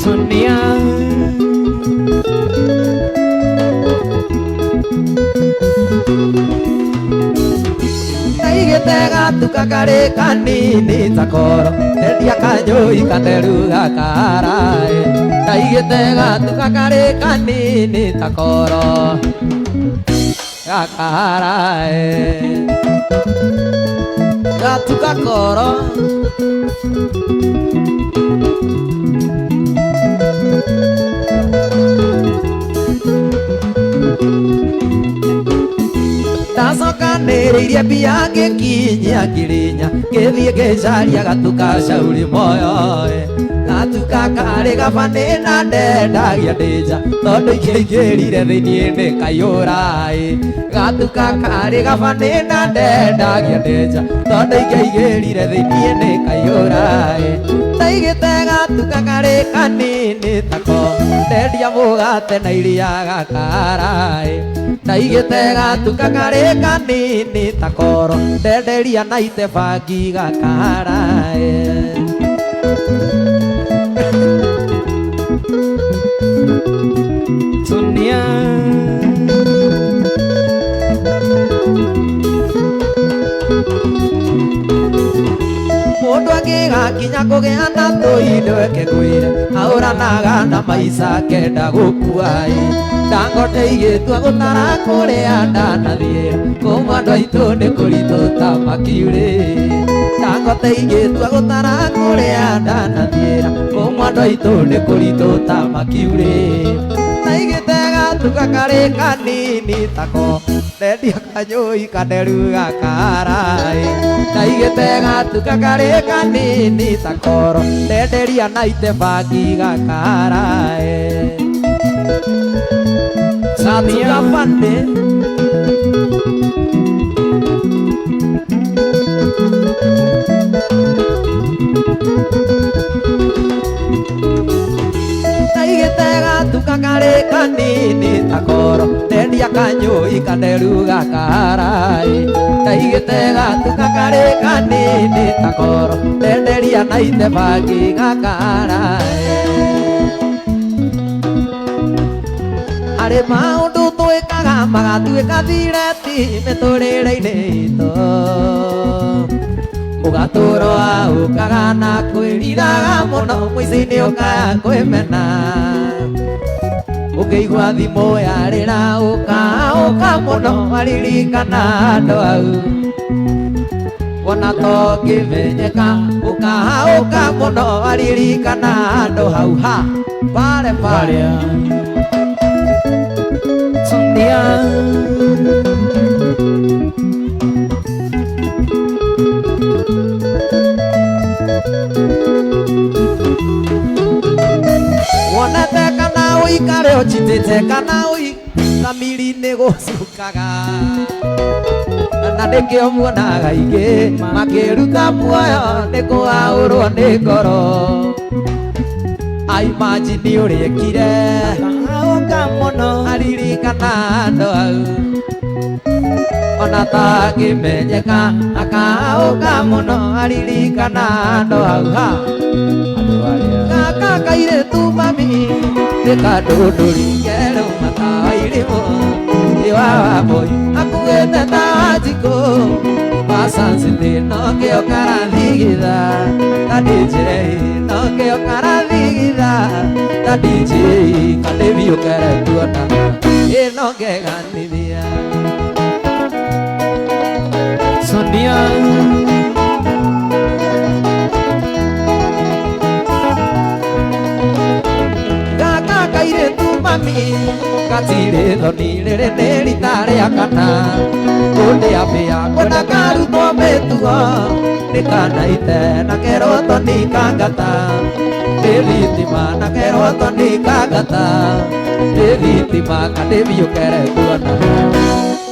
Sonia. Ndaigĩte gatuka karĩ kanini ta koro, ndendia kanyũi katheru gakaraĩ. Ndaigĩte gatuka karĩ kanini ta koro gakaraĩ. Gatuka koro. Ndacokanĩrĩirie mbia ngĩkinyia ngirinya, ngĩthiĩ ngĩcaria gatuka cauri moyo. Gatuka karĩ gabanĩ na ndendagia ndĩ nja, tondũ ingĩaingĩrire thĩiniĩ nĩ kaiyũra. Gatuka karĩ gabanĩ na ndendagia ndĩ nja, tondũ ingĩaingĩrire thĩiniĩ nĩ kaiyũra. Ndaigĩte gatuka karĩ kanini tako, ndendia mũgate na iria gakaraĩ. Ndaigĩte gatuka karĩ kanini ta koro, ndenderia na ite bangi gakaraĩ. Sonia. Mũndũ angĩgakinya kũgĩa na tũindo eke ngwĩre, ahũranaga na maica kenda gũkua-ĩ. Dangote igĩtua gũtara kũrĩa ndanathiĩra, kũmwe andũ aitũ nĩ kũritũ ta makiurĩ. Dangote igĩtua gũtara kũrĩa ndanathiĩra, kũmwe andũ aitũ nĩ kũritũ ta makiurĩ. Ndaigĩte gatuka karĩ kanini tako, ndendia kanyũi katheru gakaraĩ. Ndaigĩte gatuka karĩ kanini ta koro, ndenderia na ite bangi gakaraĩ. Gatuka bande. Ndaigĩte gatuka karĩ kanini ta koro, ndendia kanyũi katheru gakaraĩ. Ndaigĩte gatuka karĩ kanini ta koro, ndenderia na ite bangi gakaraĩ. Harĩ maũndũ twĩkaga magatuĩka thireti mĩtũrĩre-inĩ itũ, ũgatũrwo ũkaga na kwĩriraga mũno, mũico-inĩ ũkaya kwĩmena. Ũkĩigua thimũ yarĩra ũkaũka mũno, waririkana andũ au. Wona tongĩmenyeka ũkaũka mũno, waririkana andũ hau ha pale pale. Sonia. Wonete kana ũikare ũnjitĩte kana thamiri nĩ gũcukaga, na nĩkĩo muonaga aingĩ makĩruta muoyo nĩ kũaũrwo nĩ ngoro. Aimajini ũrĩa ekire Aũka mũno, aririkana andũ au. Ona tangĩmenyeka akaũka mũno, aririkana andũ au ha. Andũ arĩa Gaka kairĩtu mami nĩ kandũndũri kerũ matawa-irimũ, nĩ wa wambũi akuĩte tawa njikũ macancĩtĩ nokĩo karathigitha ta DJ, nokĩo karathigitha ta DJ, kandĩbiũkere tuonana ĩno ngeganithia. Sonia. Gaka kairĩtu mami gatirĩ thoni, rĩrĩ nĩ rita rĩa kana kũndĩa mbĩa, kwenda karutwo mĩtugo nĩ kanaite na kerwo thoni kangata nĩ thitima, na kerwo thoni kangata nĩ thitima, kandĩbiũkere tuonana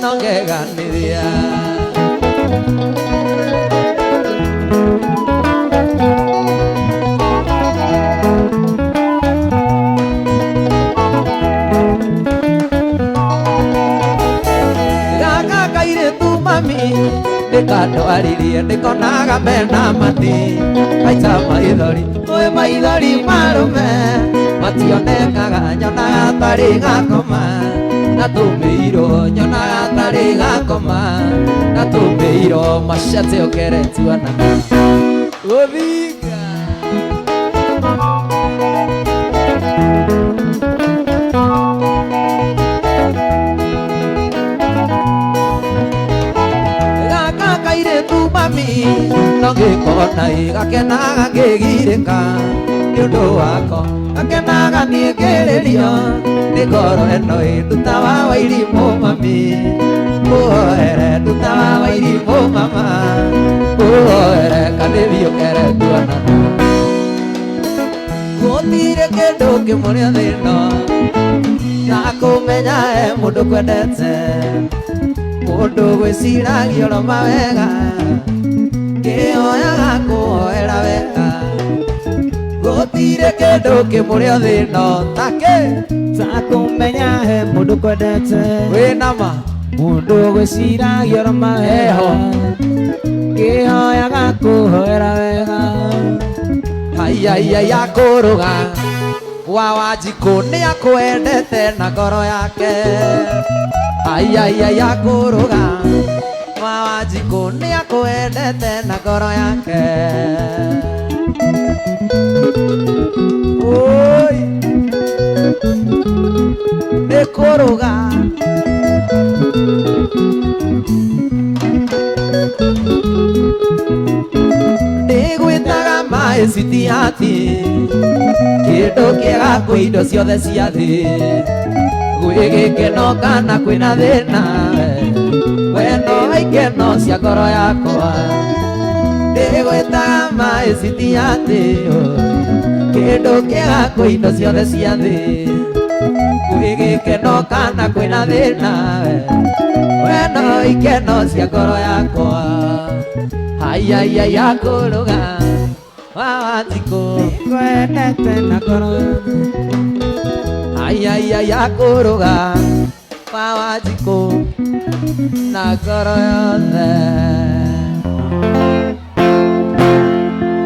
no ngeganithia. Gaka kairĩtu mami nĩ Ndĩkandwaririe ndĩkonaga mena mati aita maithori kwĩ maithori marume mationekaga nyonaga tarĩ gakoma natũmĩirwo nyonaga tarĩ gakoma natũmĩirwo macete ũkeretuana Gũthinga. Gaka kairĩtu mami no ngĩkona ĩ gakenaga ngĩgirĩka nĩ ũndũ wako gakenaga niĩ ngĩrĩrio nĩ ngoro ĩno ĩ nduta wa wairimũ mami muoere nduta wa wairimũ mama muoere kanĩthiĩ ũkeretuonana gũtirĩ kĩndũ kĩmũrĩa thĩno na kũmenya he mũndũ kwendete mũndũ gwĩciragia oro mawega kĩhoyaga kũhoera wega gũtirĩ kĩndũ kĩmũrĩa thĩno takĩ Takũmenya he mũndũ kwendete wĩna ma mũndũ gwĩciragia oro mawega Eho. Kĩhoyaga kũhoera wega haiyaiyai akũrũga wa Wanjikũ nĩ akwendete na ngoro yake haiyaiyai akũrũga wa Wanjikũ nĩ akwendete na ngoro yake Oi nĩ kũrũga ndĩgwĩtaga maĩ citiati kĩndũ kĩega kwĩ indo ciothe cia thĩ gwĩ gĩkeno kana kwĩna thĩna we no ikeno cia ngoro yakwa ndĩgwĩtaga maĩ citiati kĩndũ kĩega kwĩ indo ciothe cia thĩ gwĩ gĩkeno kana kwĩna thĩna we no ikeno cia ngoro yakwa haiyaiyai akũrũga wa Wanjikũ Kwendete na ngoro haiyaiyai akũrũga wa Wanjikũ na ngoro yothe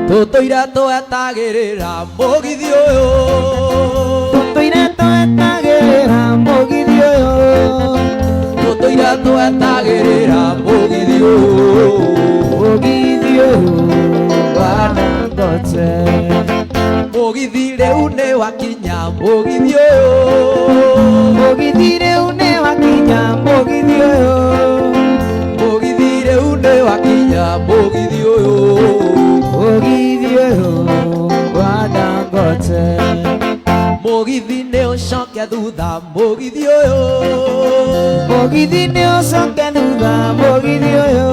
tũtũire twetagĩrĩra mũgithi ũyũ Tũtũire twetagĩrĩra mũgithi ũyũ tũtũire twetagĩrĩra mũgithi ũyũ Mũgithi ũyũ wa Dangote mũgithi rĩu nĩ wakinya mũgithi ũyũ Mũgithi rĩu nĩ wakinya mũgithi ũyũ mũgithi rĩu nĩ wakinya mũgithi ũyũ Mũgithi ũyũ wa Dangote mũgithi nĩ ũcoke thutha mũgithi ũyũ Mũgithi nĩ ũcoke thutha mũgithi ũyũ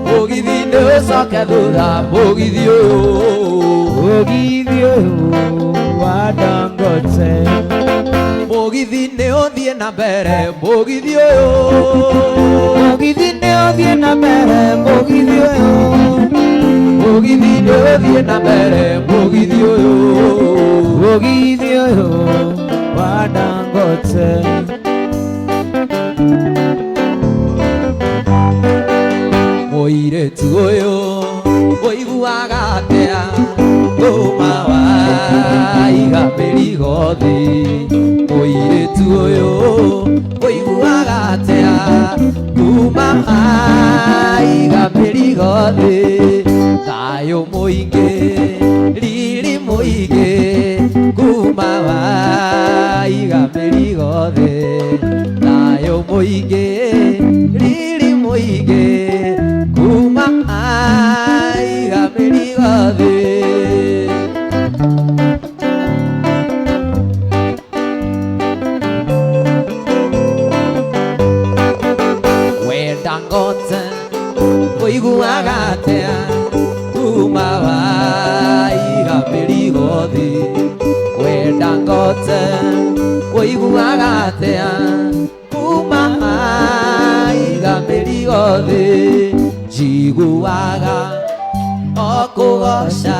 mũgithi nĩ ũcoke thutha mũgithi ũyũ Mũgithi ũyũ wa Dangote mũgithi nĩ ũthiĩ na mbere mũgithi ũyũ Mũgithi nĩ ũthiĩ na mbere mũgithi ũyũ mũgithi nĩ ũthiĩ na mbere mũgithi ũyũ Mũgithi ũyũ wa Dangote mũirĩtu ũyũ ũiguaga atĩa kuma waiga mĩrigo thĩ mũirĩtu ũyũ ũiguaga atĩa kuma waiga mĩrigo thĩ thayũ mũingĩ riri mũingĩ kuma waiga mĩrigo thĩ thayũ mũingĩ riri mũingĩ kuma aiga mĩrigo thĩ we Dangote ũiguaga atĩa kuma waiga mĩrigo thĩ we Dangote ũiguaga atĩa kuma waiga mĩrigo thĩ njiguaga o kũgoca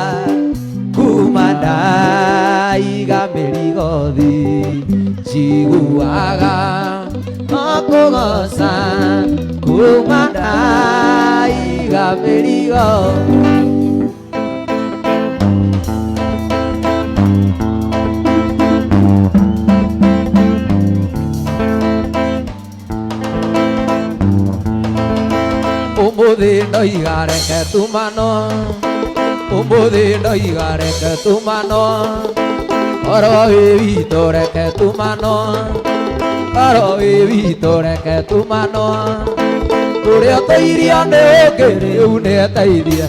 kuma ndaiga mĩrigo thĩ njiguaga o kũgoca kuma Uma ndaiga mĩrigo. Ũmũthĩ ndoiga reke tumano, ũmũthĩ ndoiga reke tumano, oro wĩ witũ reke tumano, oro wĩ witũ reke tumano. Ũrĩa ũtũirio nĩ ũngĩ rĩu nĩeteithie,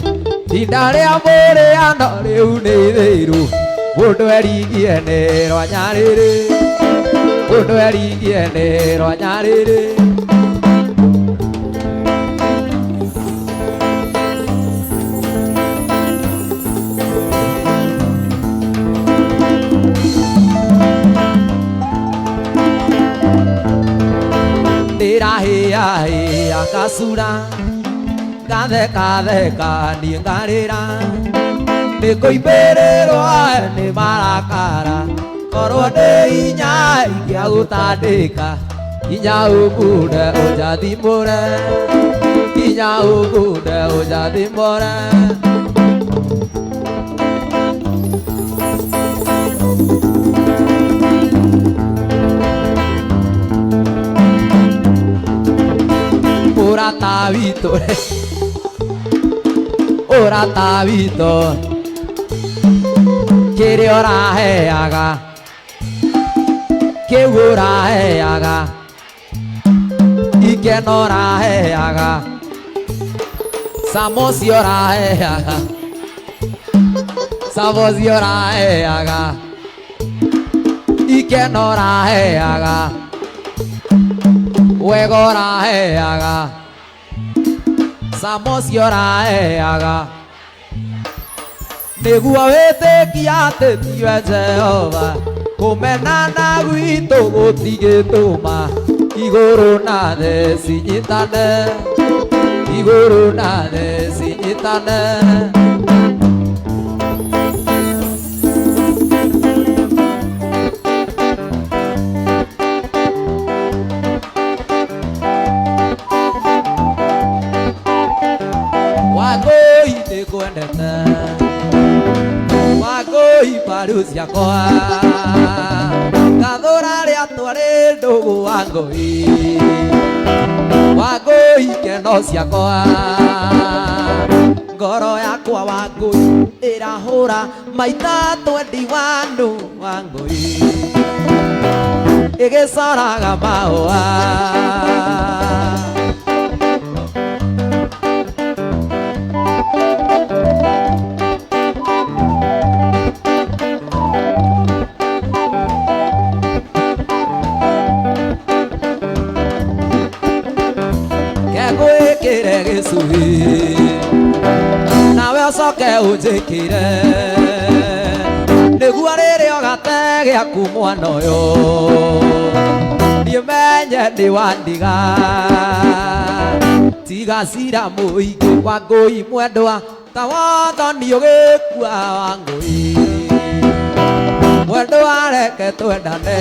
ihinda rĩa mũrĩano rĩu nĩ ithĩirũ. Mũndũ erigie nĩ rwanyarĩrĩ, mũndũ erigie nĩ rwanyarĩrĩ. Ndĩrahĩahĩa ngacura, ngathekatheka niĩ ngarĩra, nĩkũimbĩrĩrwo nĩ marakara, korwo ndĩ inya ingĩagũtandĩka, inya ũngunde ũnjathimũre, inya ũngunde ũnjathimũre. Ũrata witũ, ũrata witũ, kĩrĩa ũraheaga, kĩu ũraheaga, ikeno ũraheaga, samosi ũraheaga, samosi ũraheaga, ikeno ũraheaga, wega ũraheaga, samosi ũraheaga. Nĩguo wĩtĩkie atĩ tiwe Jehova, kũmenana gwitũ gũtigĩtũma igũrũ na thĩ cinyitane, igũrũ na thĩ cinyitane. Wangũi nĩngwendete, Wangũi mbaru ciakwa, ngathũra rĩatwa rĩ ndũgũ Wangũi, Wangũi keno ciakwa, ngoro yakwa Wangũi ĩrahũra maita 21 Wangũi, ĩgĩcoraga mahũa. Ngwĩkĩre gĩcũhĩ nawe ũcoke ũnjĩkĩre, nĩguo rĩrĩa ũgate gĩaku mwana ũyũ niĩ menye nĩ wandiga. Tiga cira mũingĩ Wangũi mwendwa, ta watho nĩ ũgĩkua Wangũi mwendwa, reke twendane.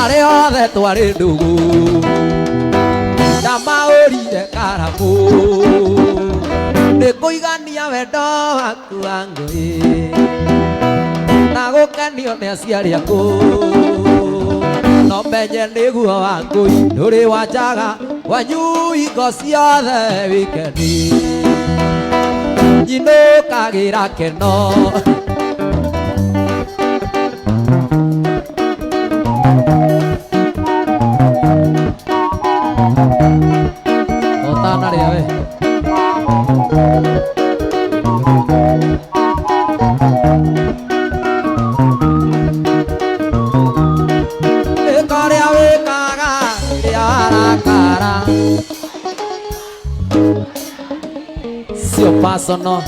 Arĩa othe twarĩ ndũgũ ndamaũrire karamũ, nĩ kũigania wendo waku Wangũi, na gũkenio nĩ aciari aku, no menye nĩguo Wangũi ndũrĩ wanjaga wanyu hingo ciothe wikendi, nyinũkagĩra keno. Ũtanarĩa we. Ĩka ũrĩa wĩkaga rĩrĩa warakara, sio personal.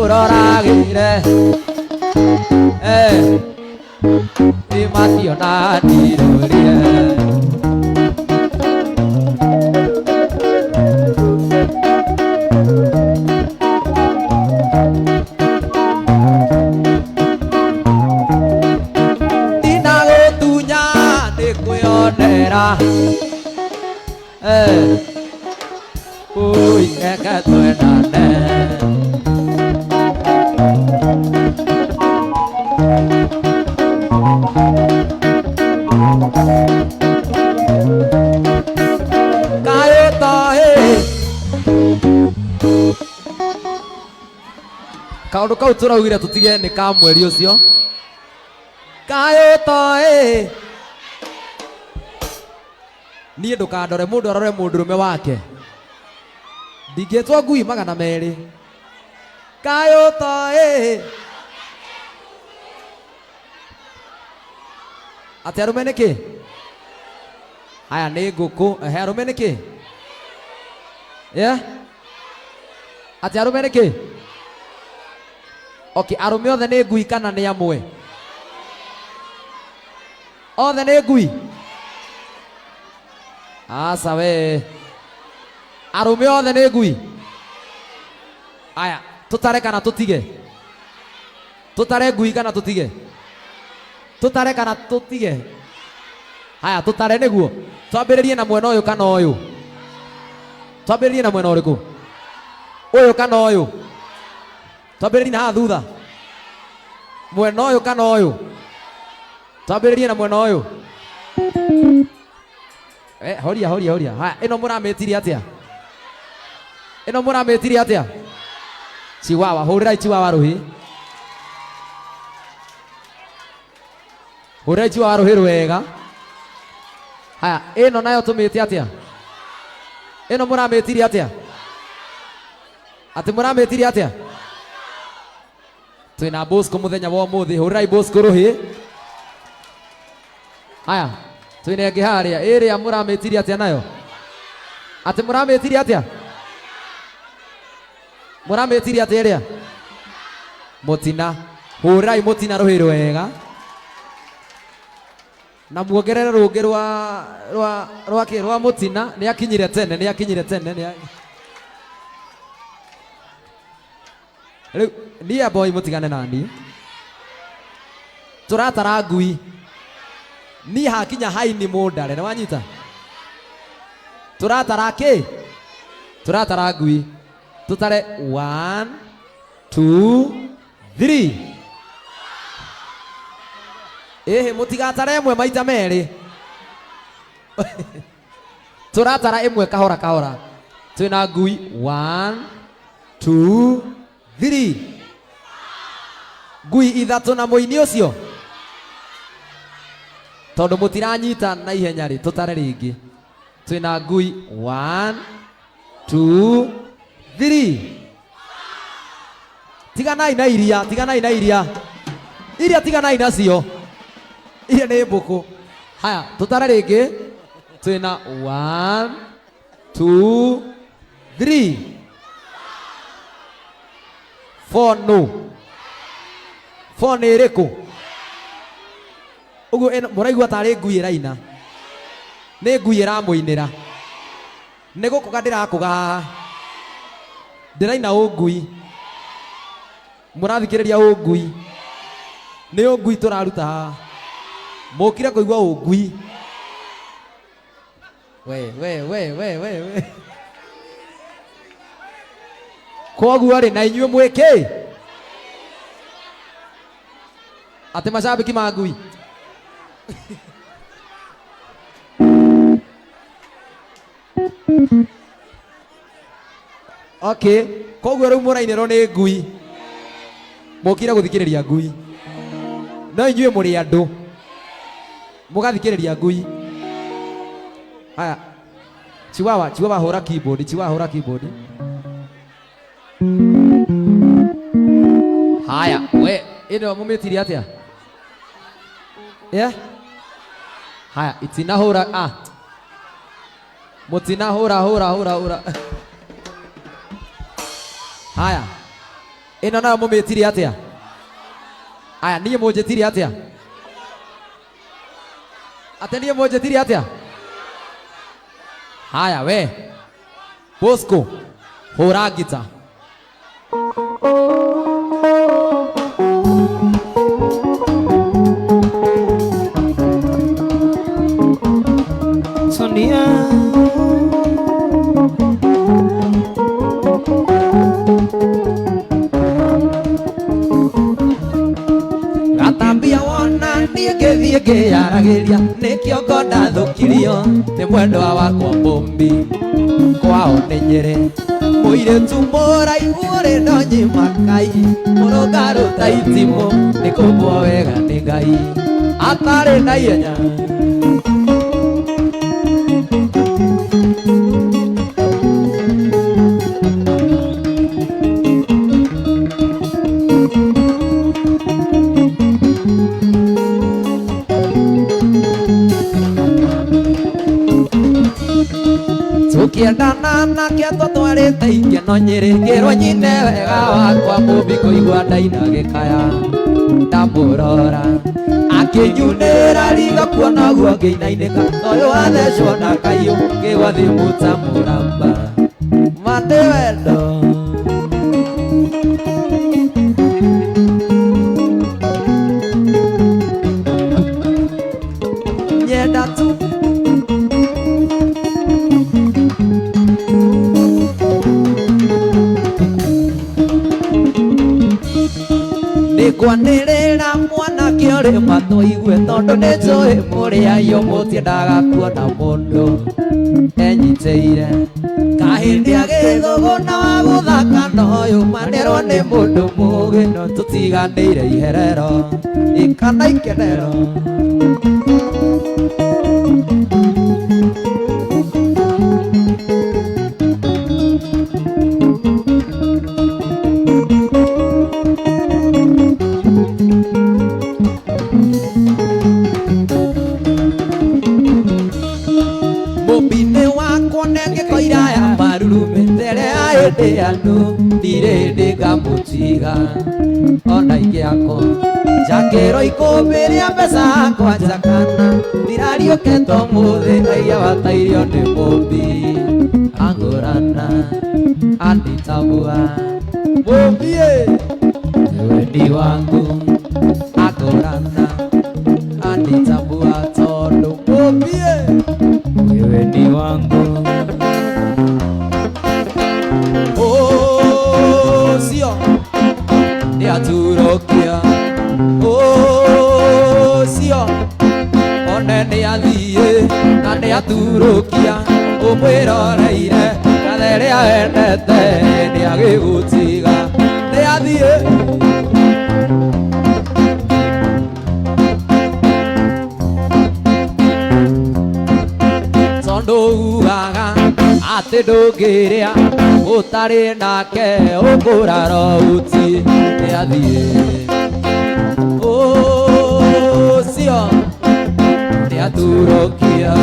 Ngũroragĩre eh Ĩ macio na ndirũrire Ndinagũtunya nĩ kwĩonera eh Ui reke twendane Kaĩ toĩ kaũndũ kau tũraugire tũtige nĩ ka mweri ũcio kaĩ ũtoĩ niĩ ndũkandore mũndũ arore mũndũrũme wake ndingĩtwo ngui 200 kaĩ ũtoĩ atĩ arũme nĩkĩ haya nĩ ngũkũ ehe arũme nĩkĩ yeah atĩ arũme nĩkĩ okay arũme othe nĩ ngui kana nĩ amwe othe nĩ ngui aca we arũme othe nĩ ngui aya tũtare kana tũtige tũtare ngui kana tũtige tũtare kana tũtige haya tũtare nĩguo twambĩrĩrie na mwena ũyũ kana ũyũ twambĩrĩrie na mwena ũrĩkũ ũyũ kana ũyũ twambĩrĩrie na haha thutha mwena ũyũ kana ũyũ twambĩrĩrie na mwena ũyũ eh horia horia horia haya ĩno mũramĩtirie atĩa ĩno mũramĩtirie atĩa chiwawa hũrĩrai chiwawa rũhĩ hũrĩrai chiwawa rũhĩ rwega haya ĩno nayo tũmĩte atĩa ĩno mũramĩtirie atĩa atĩ mũramĩtirie atĩa twĩna Bosco mũthenya wa ũmũthĩ hũrĩrai Bosco rũhĩ haya twĩna ĩngĩ harĩa ĩrĩa mũramĩtirie atĩa nayo atĩ mũramĩtirie atĩa mũramĩtirie atĩa ĩrĩa mũtina hũrĩrai mũtina rũhĩ rwega na muongerere rũngĩ rwa rwa rwa kĩ rwa mũtina nĩ akinyire tene nĩ akinyire tene nĩ rĩu niĩ boy mũtigane na niĩ tũratara ngui niĩ hakinya haini mũndare nĩ wanyita tũratara kĩ tũratara ngui tũtare 1 2 3 ĩhĩ mũtigatare ĩmwe maita merĩ tũratara ĩmwe kahora kahora twĩna ngui 1 2 3 ngui ithatũ na mũini ũcio tondũ mũtiranyita na ihenya rĩ tũtare rĩngĩ twĩna ngui 1 2 3 tiganai na iria tiganai na iria iria tiganai nacio iria nĩ mbũkũ haya tũtare rĩngĩ twĩna 1 2 3 4 no 4 nĩ ĩrĩkũ ũguo ĩno mũraigua tarĩ ngui ĩraina nĩ ngui ĩramũinĩra nĩ gũkũga ndĩrakũga haha ndĩraina ũngui mũrathikĩrĩria ũngui nĩ ũngui tũraruta haha mũkire kũigua ũngui we we we we we we koguo rĩ na inyuĩ mwĩkĩ atĩ macambĩki ma ngui okay koguo rĩu mũrainĩrwo nĩ ngui mũkire gũthikĩrĩria ngui no inyuĩ mũrĩ andũ mũgathikĩrĩria ngui haya chiwawa chiwawa hũra keyboard chiwawa hũra keyboard haya we ĩno mũmĩtirie atĩa yeah haya itinahũra ah mũtinahũra hũra hũra hũra haya Ĩno nayo mũmĩtirie atĩa? Aya niĩ mũnjĩtirie atĩa? Atĩ niĩ mũnjĩtirie atĩa? Haya we Bosco, hũra ngita. Sonia. Gatambia wona niĩ ngĩthiĩ ngĩyaragĩria, nĩkĩo ngo ndathũkirio nĩ mwendwa wakwa Mũmbi. Kwao nĩ Nyĩrĩ, mũirĩtu mũraihu ũrĩ ndonyi makai, mũrũngarũ ta itimũ, nĩ kũmbwo wega nĩ Ngai atarĩ na ihenya. Tũkĩendana nake twatwarĩte ikeno Nyĩrĩ, ngĩrwo nyine wega wakwa Mũmbi, kũigua ndaina gĩkaya ndamũrora akĩnyunĩra rigo, kuona ũguo ngĩinainĩka, ũyũ athecwo na kaiũ ngĩgwa thimũ ta mũramba mande wendo. Nyenda tu nĩngwanĩrĩra mwanake ũrĩ matũigue, tondũ nĩ njũĩ mũrĩ aiyũ mũtiendaga kuona mũndũ enyitĩire kahĩndĩ agĩthũgũna wa gũthaka noyũ manĩrwo nĩ mũndũ mũgĩ, no tũtiganĩire iherero ikana ikenero. Mũmbi-inĩ wakwa nengĩko iraya marurume mbere ya hĩndĩ andũ ndirĩ hĩndĩ ngamũtiga ona ingĩakwo njakĩrwo ikũmbĩ rĩa mbeca kwanja kana ndirariũkĩte ũmũthĩ aiya batairio nĩ Mũmbi angũrana anditabua Mũmbi ĩ wendi wangu angũrana anditabua tondũ Mũmbi ĩ wewe ni wangu. Ũcio nĩaturokia, ũcio one nĩathiĩ na nĩaturũkia, ũmwĩroreire katherĩa endete nĩagĩgũtiga nĩathiĩ. Tondũ ugaga atĩ ndũngĩrĩa ũtarĩ nake ũkũrara uti nĩathiĩ. Ũcio nĩaturũkia.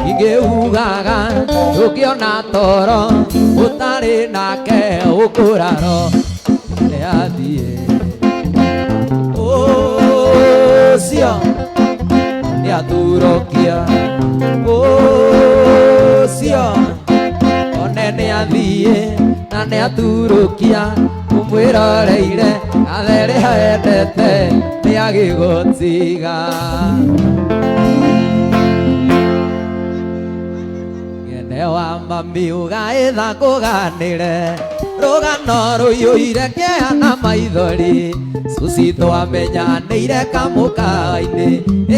Ingĩugaga ndũngĩona toro ũtarĩ nake ũkũraro nĩathiĩ. Ũcio nĩaturũkia, ũcio one nĩathiĩ na nĩaturũkia, ũmwĩroreire atherĩa endete nĩagĩgũtiga. Ngene wa mami ũgaĩtha ngũganĩre rũgano rũiyũire kĩeha na maithori, Suci twamenyanĩire kamũkawa-inĩ,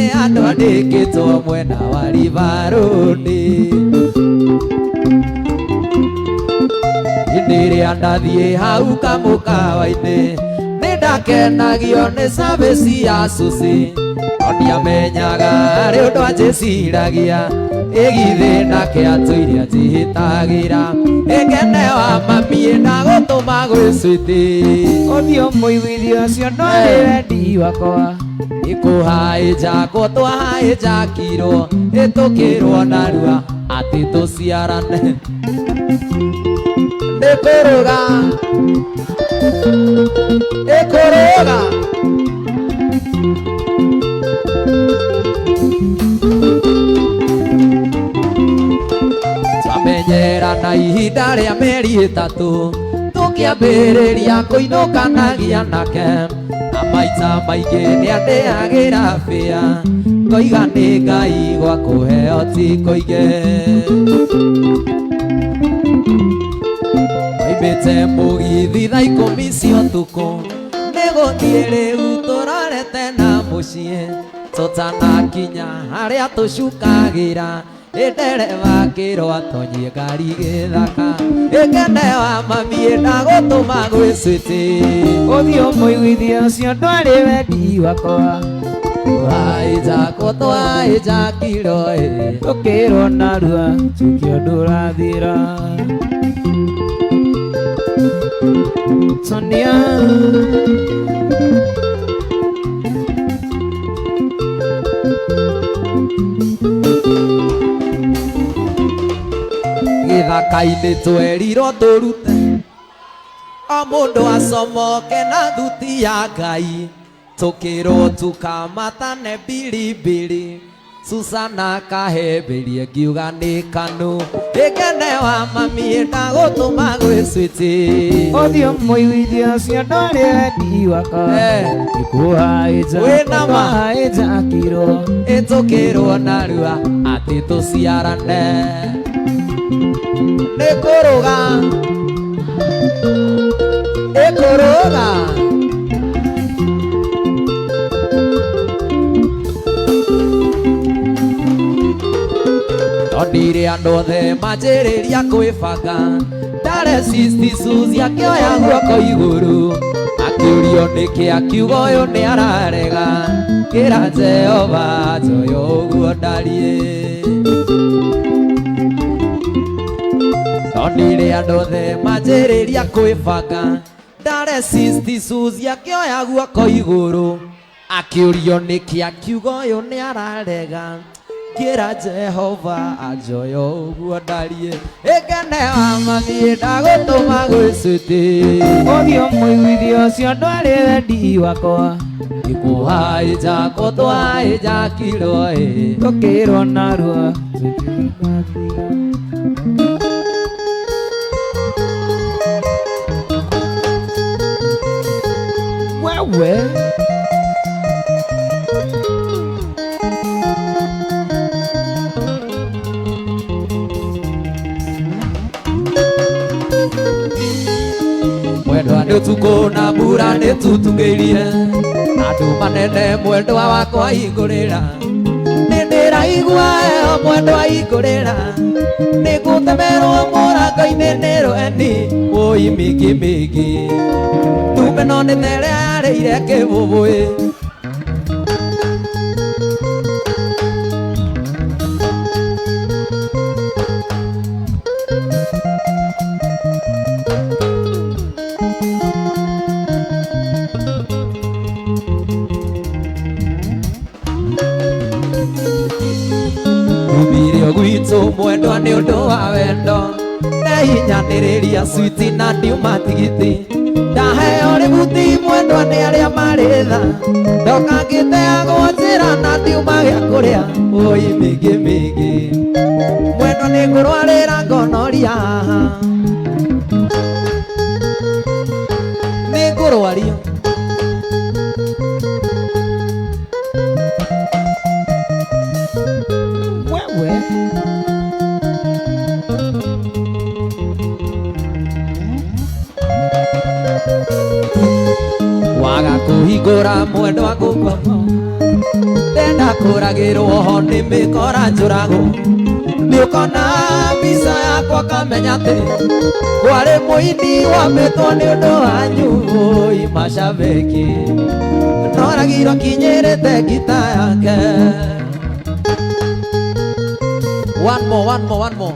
ĩ andũ andĩkĩtwo mwena wa Rivarũni. Hĩndĩ ĩrĩa ndathiĩ hau kamũkawa-inĩ, nĩ ndakenagio nĩ service ya Suci. No ndiamenyaga rĩ ũndũ anjĩciragia ĩgithĩ nake atũire anjĩhĩtagĩra ĩkene wa mami ndagũtũma gwĩ switi Ũthiũ mũiguithio ũcio ndwarĩ wendi wakwa. Ikuhaĩnjakwo twahaĩnjakirwo ĩtũkĩrwo narua atĩ tũciarane nĩkũrũga ĩkũrũga twamenyera na ihinda rĩa mĩeri ĩtatũ tũkĩambĩrĩria kũinũkanagia nake na maita maingĩ nĩandĩagĩra bĩa ngoiga nĩ Ngai gwa kũheo ti kũingĩ Oimĩte mũgithi thaa ikũmi cia ũtukũ nĩgũthiĩ rĩu tũrorete na mũciĩ tũtanakinya harĩa tũcukagĩra ndereba akĩrwo atonyie ngari gĩthaka ĩkene wa mami ndagũtũma gwĩ switi Ũthiũ mũiguithio ũcio ndwarĩ wendi wakwa. Twaĩnjakwo twaĩnjakirwo ĩ Tũkĩrwo narua chuki ũndũ ũrathira. Sonia. Gĩthaka-inĩ twerirwo tũrute o mũndũ acomoke na thuti ya Ngai tũkĩrwo tukamatane biribiri Susana kahemberie ngiuga nĩ kanu ĩkene wa mami ndagũtũma gwĩ switi Ũthiũ mũiguithio ũcio ndwarĩ wendi wakwa. Nĩkũhaĩnja Wĩna ma. twahaĩnjakirwo. Ĩtũkĩrwo narua atĩ tũciarane nĩkũrũga ĩkũrũga Ndonire andũ othe manjĩrĩria kwĩbanga ndare sisti Suzy akĩoya guoko igũrũ akĩũrio nĩkĩ akiuga ũyũ nĩ ararega kĩra Jehova njoyo ũguo ndariĩ Ndonire andũ othe manjĩrĩria kwĩbanga ndare sisti Suzy akĩoya guoko igũrũ akĩũrio nĩkĩ akiuga ũyũ nĩ ararega kĩra Jehova anjoyo ũguo ndariĩ ĩkene wa mami ndagũtũma gwĩ switi Ũthiũ mũiguithio ũcio ndwarĩ wendi wakwa. Ikuhaĩnjakwo twaĩnjakirwo ĩ Tũkĩrwo narua chuki ũndũ ũrathira. Wewe. Mwendwa nĩ ũtukũ na mbura nĩ tutungĩirie na nduma nene mwendwa wakwa hingũrĩra nĩ ndĩraigua heho mwendwa hingũrĩra nĩ ngũtemerwo mũrango-inĩ nĩ rweni wũi mĩngĩ mĩngĩ ndume no nĩ tere yarĩire kĩbũbũĩ Umire gwitũ mwendwa nĩ ũndũ wa wendo ndehinyanĩrĩria switi na ndiuma tigiti ndaheo rĩbuti mwendwa nĩ arĩa marĩ tha ndoka ngĩteagwo njĩra na ndiuma gĩa kũrĩa ũi mĩngĩ mĩngĩ mwendwa nĩ ngũrwarĩra ngonoria haha nĩ ngũrwario Wewe. Waga kũhingũra mwendwa ngũkoma ndenda kũragĩrwo ho nĩ mĩkora njũragwo nĩ ũkona mbica yakwa kamenya atĩ kwarĩ mũini wambĩtwo nĩ ũndũ wanyu oi mashabiki noragirwo kinyĩrĩte ngita yake. One more, one more, one more.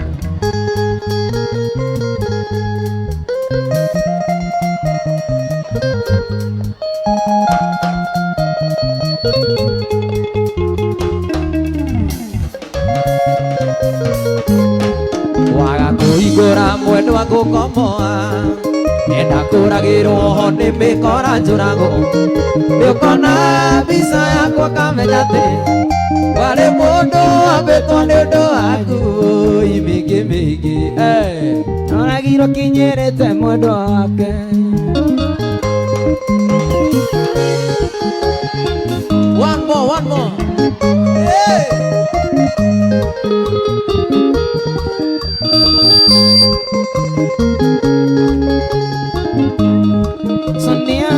Waga kũhingũra mwendwa ngũkomoa enda kũragĩrwo ho nĩ mĩkora njũragwo nĩũkona mbica yakwa kamenya atĩ warĩ mũndũ wambĩtwo nĩ ũndũ waku oi mĩingĩ mĩingĩ. Noragirwo kinyĩrĩte mwendwa wake. One more, one more. Hey! Sonia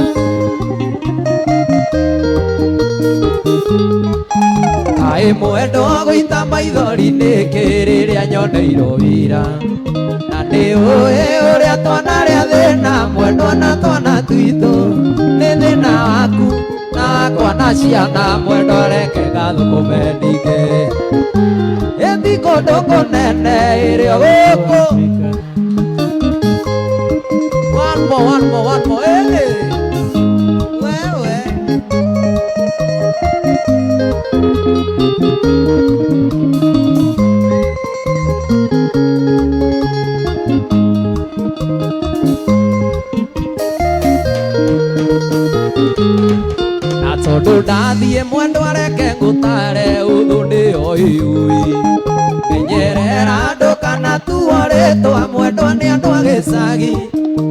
Kaĩ mwendwa gũita maithori nĩkĩ rĩrĩa nyoneirwo wĩra na nĩ ũĩ ũrĩa twanarĩa thĩna mwendwa na twana twitũ nĩ thĩna waku na wakwa na ciana mwendwa reke gathũkũme ningĩ ĩthi kũndũ kũnene ĩrĩ o gũkũ. One more, one more, one more. Hey. Wewe. Na tondũ ndathiĩ mwendwa reke ngũtare ũthũ nĩyo iui menyerera andũ kana tuo rĩtwa mwendwa nĩ andũ a gĩcagi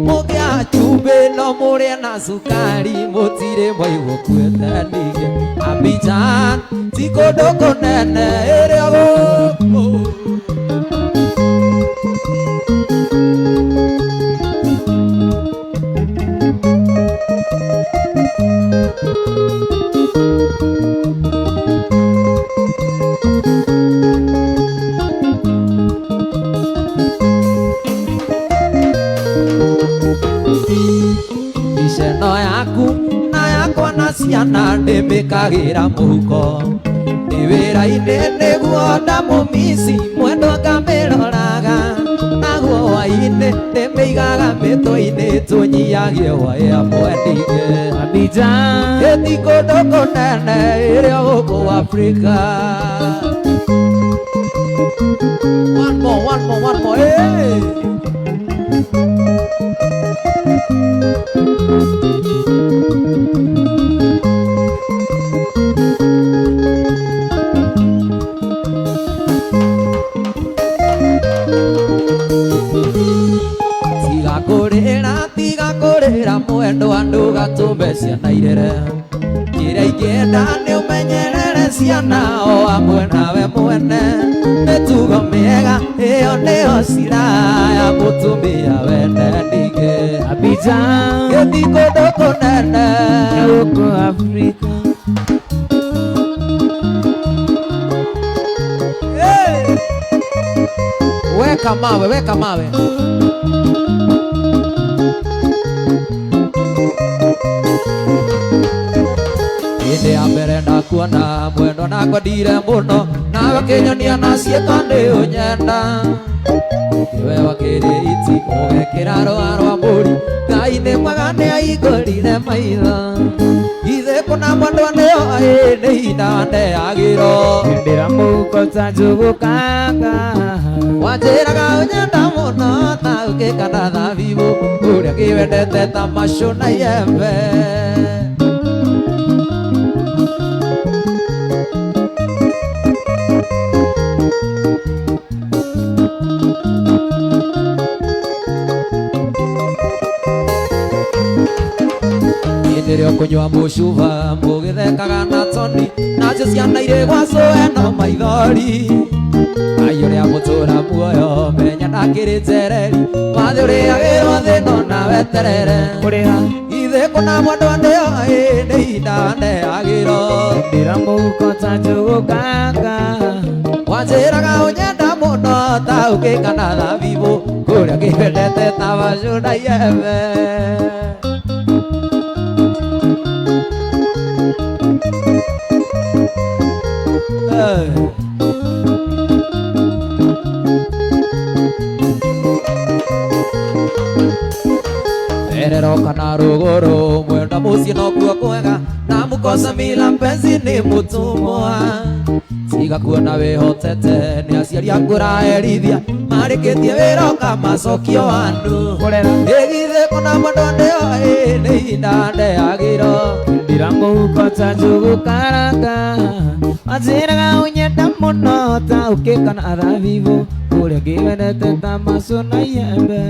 mũgĩa cumbĩ no mũrĩe na cukari mũtirĩ mwaigua kuĩte ningĩ Abidjan ti kũndũ kũnene ĩrĩ o gũkũ. Iceno yaku na yakwa na ciana ndĩmĩkagĩra mũhuko ndĩ wĩra-inĩ nĩguo ndamũmici mwendwa ngamĩroraga naguo hwaĩ-inĩ ndĩmĩigaga mĩtwe-inĩ tũnyiagie hwaĩ amwe ningĩ Abidjan ĩthi kũndũ kũnene ĩrĩ o gũkũ Afrika. One more, one more, one more. Hey! Tiga kũrĩra, tiga kũrĩra mwendwa ndũgatũme ciana irĩre kĩrĩa ingĩenda nĩ ũmenyerere ciana o hamwe nawe mwene mĩtugo mĩega ĩyo nĩyo silaha ya mũtumia wende ningĩ Abidjan gĩthi kũndũ kũnene gũkũ Afrika. Hey! Weka mawe, weka mawe. Hĩndĩ ya mbere ndakuona mwendwa nakwendire mũno nawe ũkĩnyonia na ciĩko nĩ ũnyenda nĩwe wakĩrĩ iti ũgekĩra rũa rwa mbũri Ngai nĩ mwega nĩ aihingũrire maitho ithe kũna mwendwa nĩyo ĩ nĩ ihinda wandeagĩrwo Ndĩra mũhuko ta njũgũ kanga wanjĩraga ũnyenda mũno ta ũkĩkana thabibũ ũrĩa kĩwendete ta macũ na iembe. Hĩndĩ ĩrĩa ũkũnyua mũcuba mũgĩthekaga na toni nacio ciana irĩ gwa cũe no maithori Ngai ũrĩa mũtũra muoyo menya ndakĩrĩ njereri wathĩ ũrĩagĩrwo thĩ no na weterere kũrĩha ithe kũna mwendwa nĩyo ĩ nĩ ihinda wandeagĩrwo Ndĩra mũhuko ta njũgũ kanga wanjĩraga ũnyenda mũno ta ũkĩ kana thabibũ kũrĩa ngĩwendete ta macũ na iembe. Terero kana rũgũrũ mwenda mũciĩ nokuo kwega na mũkosa mila mpenzi nĩ mũtũmwa tiga kuona wĩhotete nĩ aciari aku ũraherithia marĩkĩtie wĩra ũkamacokio andũ ĩgithĩ kũna mwendwa ndĩo nĩ ihinda ndeagĩro Ndira mũhuko ta njũgũ karanga wanjĩraga ũnyenda mũno ta ũkĩ kana thabibũ kũrĩa ngĩwendete ta macũ na iembe.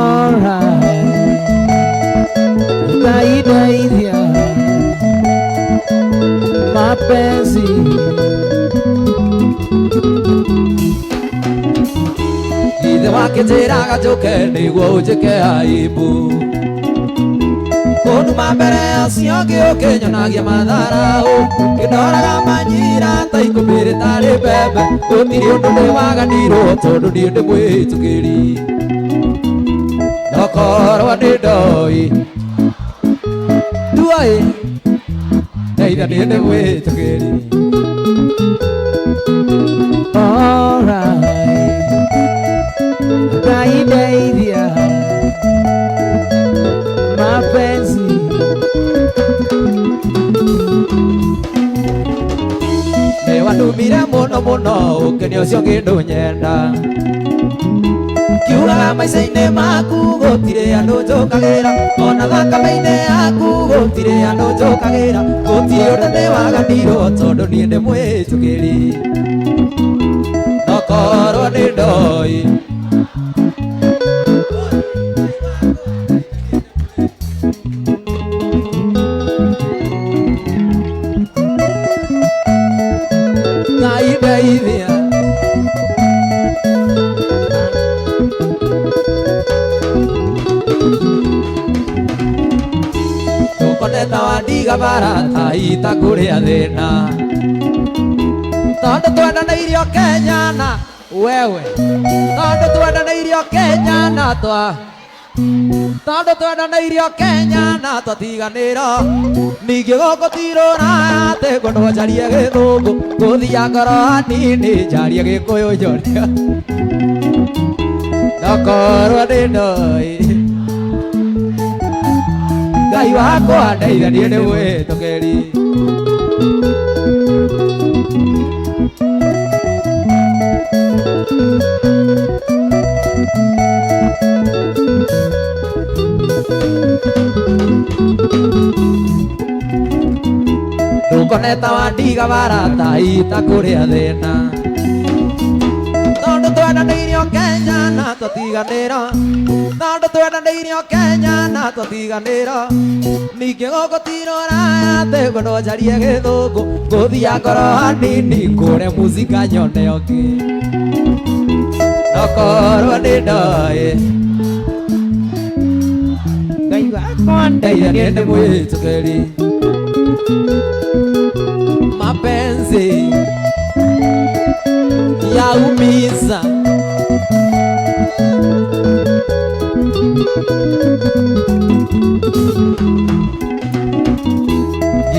Alright, Ngai ndeithia mapenzi. Ithe wakĩnjĩraga njũke nĩguo ũnjĩke aibu kũnduma mbere acio angĩ ũkĩnyonagia matharaũ kĩndoraga manyira ta ikũmbĩ rĩtarĩ mbembe gũtirĩ ũndũ ndĩwaganirwo tondũ niĩ ndĩ mwĩtũkĩri nokorwo nĩ ndoi nduoĩ ndeithia niĩ ndĩ mwĩtũkĩri. Alright, Ngai ndeithia mapenzi. Nĩwandumire mũno mũno ũkeni ũcio ngĩndũnyenda kiugaga maica-inĩ maku gũtirĩ andũ njũkagĩra ona thakame-inĩ yaku gũtirĩ andũ njũkagĩra gũtirĩ ũndũ ndĩwaganirwo tondũ niĩ ndĩ mwĩtũkĩri nokorwo nĩ ndoi. Ngai ndeithia tũkoneta wandiga barata ita kũrĩa thĩna tondũ twendanĩirio Kenya na wewe tondũ twendanĩirio Kenya na twa tondũ twendanĩirio Kenya na twatiganĩro ningĩ gũkũ ti rũraya atĩ ngwendwo njarie gĩthũngũ ngũthia ngoro hanini njarie gĩkũyũ njoria nokorwo nĩ ndoi Ngai wakwa ndeithia niĩ ndĩ mwĩtũkĩri. Ndũkoneta wandiga barata ita kũrĩa thĩna tondũ twendanĩirio Kenya na twatiganĩro tondũ twendanĩirio Kenya na twatiganĩro ningĩ gũkũ ti rũraya atĩ ngwendwo njarie gĩthũngũ ngũthia ngoro hanini ngũre mũcinga nyone ũngĩ nokorwo nĩ ndoĩ Ngai wakwa ndeithia niĩ ndĩ mwĩtũkĩri. Mapenzi yaumiza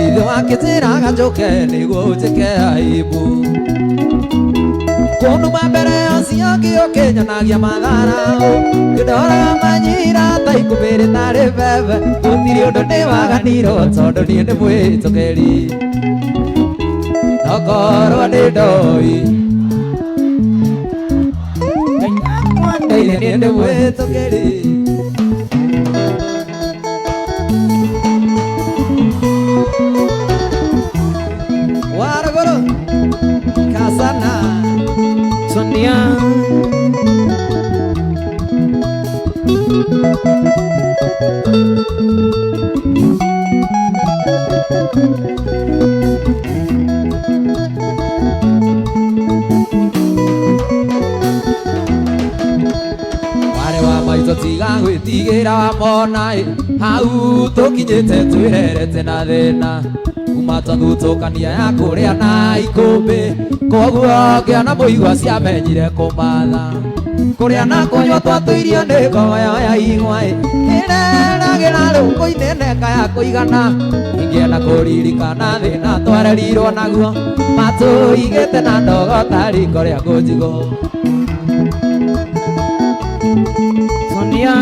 ithe wakĩnjĩraga njũke nĩguo ũnjĩke aibu kũnduma mbere acio angĩ ũkĩnyonagia matharaũ kĩndoraga manyira ta ikũmbĩ rĩtarĩ mbembe gũtirĩ ũndũ ndĩwaganirwo tondũ niĩ ndĩ mwĩtũkĩri nokorwo nĩ ndoi Ngai wakwa ndeithia niĩ ndĩ mwĩtũkĩri. Waruguru Kasana Sonia. Warĩ wa maitũ tiga gwĩtigĩra wamona ĩ hau tũkinyĩte twĩrerete na thĩna Kuma twathutũkania ya kũrĩa na ikũmbĩ koguo ngĩona mũigua ciamenyire kũmatha kũrĩa na kũnyua twatũirio nĩ ngoyo ya igwa ĩreragĩra rũkũ-inĩ neka ya kũigana ingĩenda kũririkana thĩna twarerirwo naguo matũigĩte na ndogo ta riko rĩa ngũnjigũ. Sonia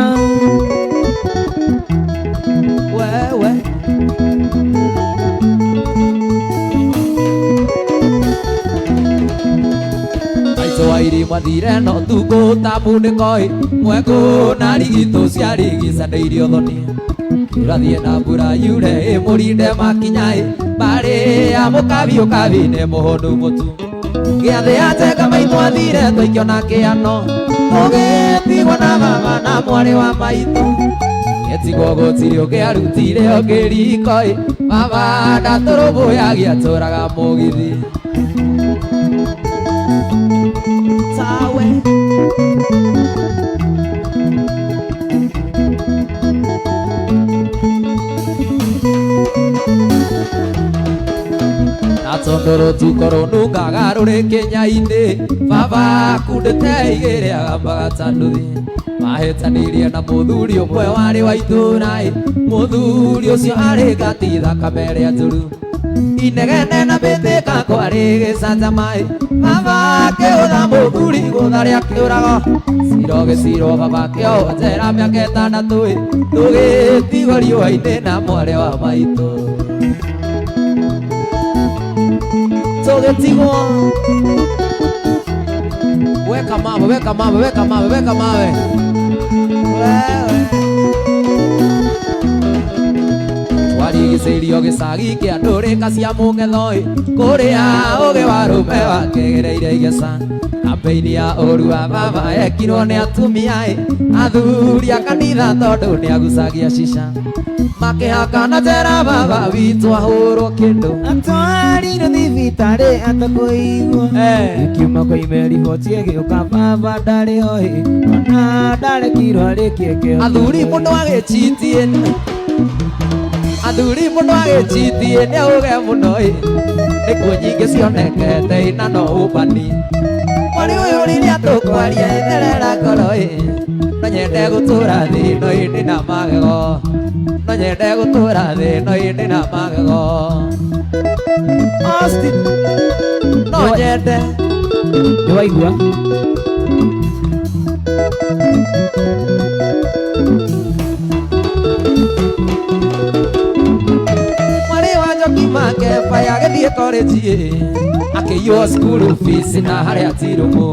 Wewe Aitũ mwathire no tukũ ta munĩkoi mwekũ na rigitũ ciarigicanĩirio thoni kĩrathiĩ na mbura yure ĩmũrinde makinya mbarĩ ya mũkabi ũkabi nĩ mũhũnu mũtu gĩathĩ ya njenga maitũ athire twaikio na kĩano tũgĩtigwo na baba na mwarĩ wa maitũ gĩtigwo gũtirĩ ũngĩ arutire ũngĩ riko baba ndatũrũmbũyagia atũraga mũgithi. Tawe na tondũ rũtuko rũnungaga rũrĩ kĩnya-inĩ baba akundĩte igĩrĩ agambaga ta nduthi mahĩtanirie na mũthuri ũmwe warĩ wa itũũra mũthuri ũcio arĩ ngati thakame ĩrĩa njũru inegene na mĩtĩka kwarĩ gĩcanjama baba akĩũtha mũthuri gũtharia kĩũrago ciro gĩciro baba akĩohwo njera mĩaka ĩtandatũ tũgĩtigwo riũa-inĩ na mwarĩ wa maitũ tũgĩtigwo. Weka mawe, weka mawe, weka mawe, weka mawe. Wewe twarigicĩirio gĩcagi kĩa ndũrĩka cia mũng'etho kũrĩa ũgĩ wa rũme wakĩgereire igeca kampeini ya ũru wa baba ekirwo nĩ atumia athuri a kanitha tondũ nĩagucagia cica makĩhakana njera baba witũ ahũrwo kĩndũ atwarirwo thibitarĩ atakũigua akiuma kwa ime riboti ĩgĩũka baba ndarĩ ho ona ndarekirwo arĩkie kĩo athuri mũndũ agĩchitie athuri mũndũ agĩchitie nĩ auge mũno nĩkuo nyingĩ cionekete ina no ũbani mwarĩ ũyũ rĩrĩa tũkwaria ĩtherera ngoro no nyende gũtũra thĩ ĩno ĩndĩ na magego no nyende gũtũra thĩ ĩno ĩndĩ na magego. Austin no nyende nĩ waigua mwarĩ wa Njoki Makeba agĩthiĩ college akĩiywo cukuru fees na harĩa tirũmũ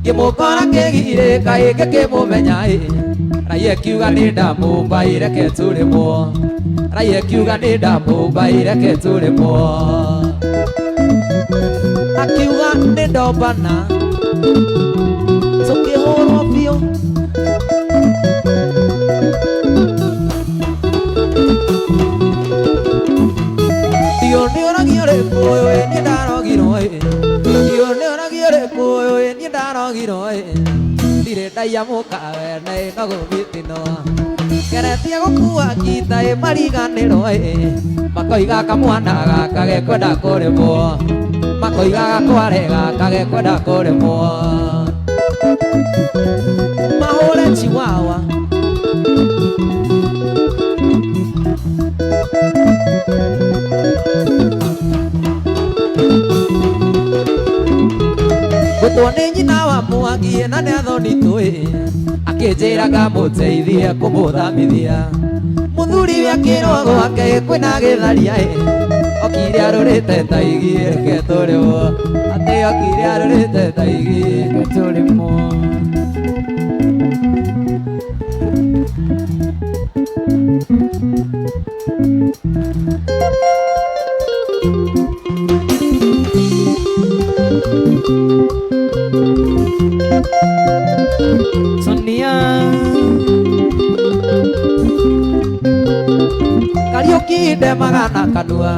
ngĩmũkora kĩgirĩ kaĩ ngĩkĩmũmenya raiya kiuga nĩ ndamũmba ireke tũrĩmwo raiya kiuga nĩ ndamũmba ireke tũrĩmwo akiuga nĩ ndombana tũkĩhũrwo biũ. Ndio nĩũragio rĩkũyũ niĩ ndarogirwo ndio nĩũragio rĩkũyũ niĩ ndarogirwo ndirĩ ndaiya mũkawe na ĩno gũthitinwo ngeretie gũkua ngita ĩ mariganĩrwo makoiga kamwana gaka gekwenda kũrĩmwo makoiga gakware gaka gekwenda kũrĩmwo mahũre chiwawa. Gwĩtwo nĩ nyina wa Mwangi na nĩ athonitũ akĩnjĩra ngamũteithie kũmũthamithia mũthuri we akĩrwo gwake kwĩna gĩtharia okire arũrĩte ta igi reke tũrĩmwo atĩ okire arũrĩte ta igi reke tũrĩmwo. Sonia Kariũki ndemaga na kanua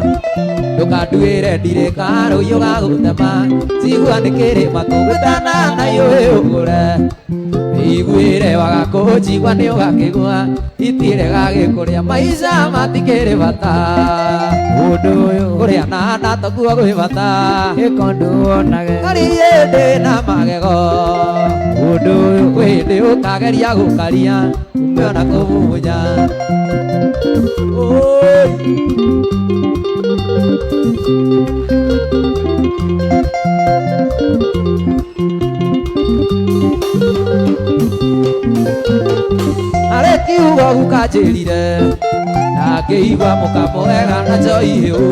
ndũkanduĩre ndirĩ karũiyũ ga gũtema njigua nĩ kĩrĩma tũgwĩtana na iũĩ ũgũre Njiguĩre waga kũnjigua nĩ ũgakĩgua itirega gĩkũrĩa maica matikĩrĩ bata Ũndũ ũyũ kũrĩa na nda tokuo gwĩ bata ĩka ũndũ wonage Kariĩ ndĩ na magego Ũndũ ũyũ kwĩ hĩndĩ ũkageria gũkaria ume ona kũmumunya Oi. Arĩ kiugo gukanjĩrire ndangĩigua mũkamwega na njoi hĩu